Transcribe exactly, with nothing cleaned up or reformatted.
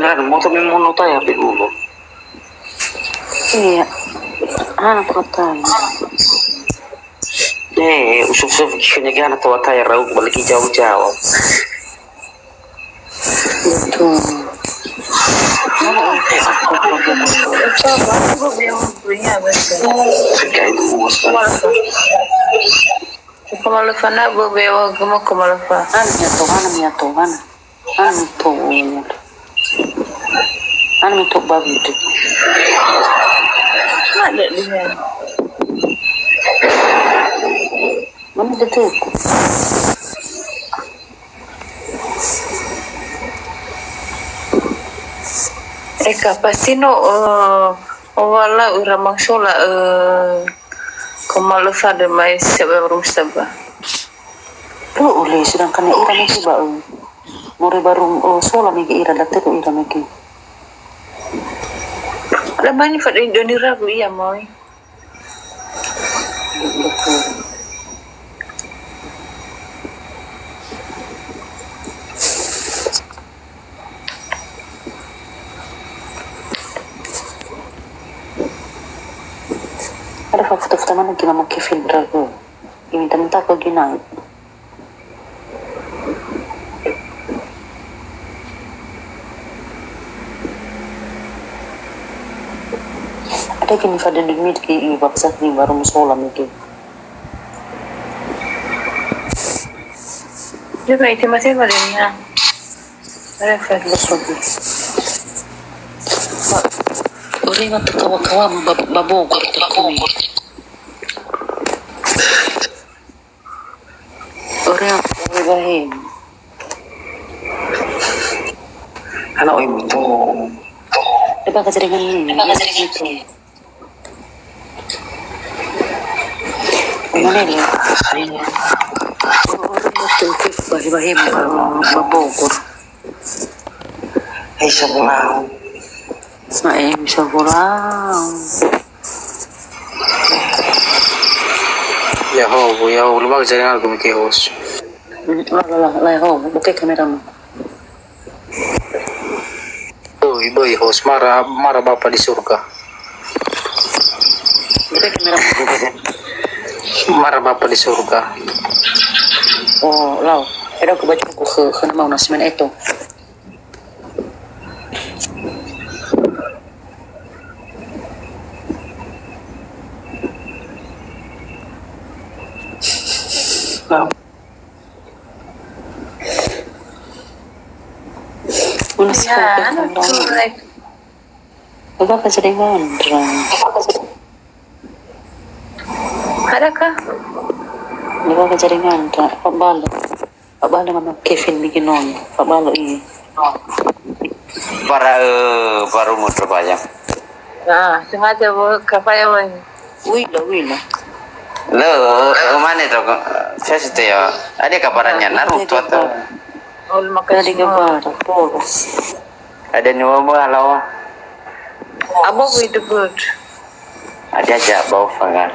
Ran moto me mono taya pe dulu. Iya. Hana kota. Eh, usuf-suf kifenya ke hana tawa taya rau balik jauh-jauh. Betul. Sekai dulu, Kemalafa na bebewa gema kemalafa. Hana miato, hana miato, hana. Hana miato, hana miato. Hana miato babi tu. Ada dia. Mana dia tu? Eka, pasti no, eh, owala ura mangsola, eh, Kemalafa de mai sebe rumah saba. Tuh, uleh, sedangkan ira mege ba, eh, more baru, eh, sola mege ira, datero ira mege. Ada mani fadeni doni rabu iya, moi. Ada fa foto-foto mana gina make filter ke? Ini tentang ke gina. Ada gini fadeni mit ki i baksa ni baru musola mungkin. Dia baik tema-tema dia ni, ha. Ada fa. Ore mata kawa-kawa ba, ba Bogor tu kami. Ore apa, ore bahem. Anak oi muto. Eba kajaringan ni. Eba kajaringan ni. Mana dia? Ore apa tu, bahem, bahem, ba Bogor. Hai, sabulang. Nah, eh, bisa pulang. Ya ho, ya ho, lu bang jaringan aku mikir host. Hmm, lah, lah, lah, lah, ho, buka kameramu. Oi, boy, host, mara, mara Bapa di surga. Buka kameramu. Mara Bapa di surga. Oh, lau. Edo aku baca buku ke, ke nama nasi main itu. Una sekali. Coba ka jadi ngandra. Ada kah? Coba ka jadi ngandra. Apa balik? Fabalo mama Kevin bikin non. Fabalo ini. Para, eh, baru mau terbayang. Nah, sengaja bu-, kafaya mai. Wila, wila. Lo, eh, mana tu? Saya situ ya. Ada kabarnya, nah, Naruto atau? Oh, terima kasih. Ada kabar, terus. Ada nyawa mau halawa. Abang itu good. Ada aja bau fangar.